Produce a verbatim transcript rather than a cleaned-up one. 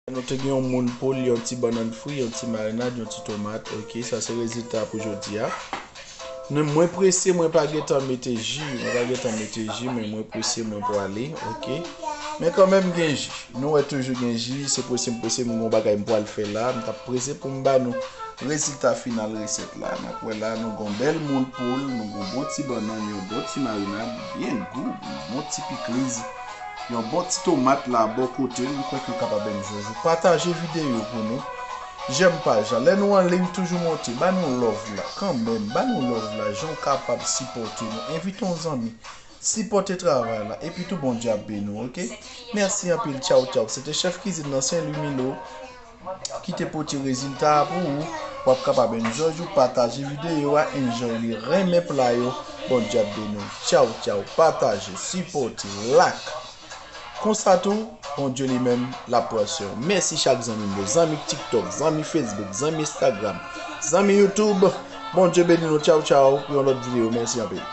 Nou te gen yon moun poul, yon ti bannann fri, yon ti marinad, yon ti tomat. Ok, sa se rezilta pou jodi a. Nou, mwen prese, mwen pa gentan mete ji, mwen pa gentan mete ji, men mwen prese, mwen pwale, ok. Men kanmenm gen ji. Nou wè toujou gen ji, se prese m prese, m gen yon bagay m pwal fè la, m t ap prese pou m ba nou rezilta final resèt la. N ap wè la, nou gen yon bèl moun poul, nou gen yon bon ti bannann, yon bon ti marinad, byen gou, yon bon ti pikliz, yon bon ti tomat la bò kote l, m kwè ke w kapab enjoy jodi. Pataje videyo pou nou. Jèm paj la. Lè nou an liy, toujou monte. Ba nou love la. Kanmenm, ba nou love la. Jan w kapab sipòte nou. Envite yon zanmi. Sipòte travay la. Epi tou, Bondye ap beni w, ok? Mèsi anpil. Tchaw, tchaw. Se te chèf kizin nan Sen Lwi Milo ki te pote rezilta a pou ou. W ap kapab enjoy ou, pataje videyo a, enjoy li, renmen pla yo. Bondye ap beni w. Tchaw, tchaw. Pataje, sipòte, like. Konsa tou, Bondye li menm, l ap pran swen w. Mèsi chak zanmi m yo, zanmi TikTok, zanmi Facebook, zanmi Instagram, zanmi YouTube. Bondye beni nou. Tchaw, tchaw. Pou yon lòt videyo. Mèsi anpil.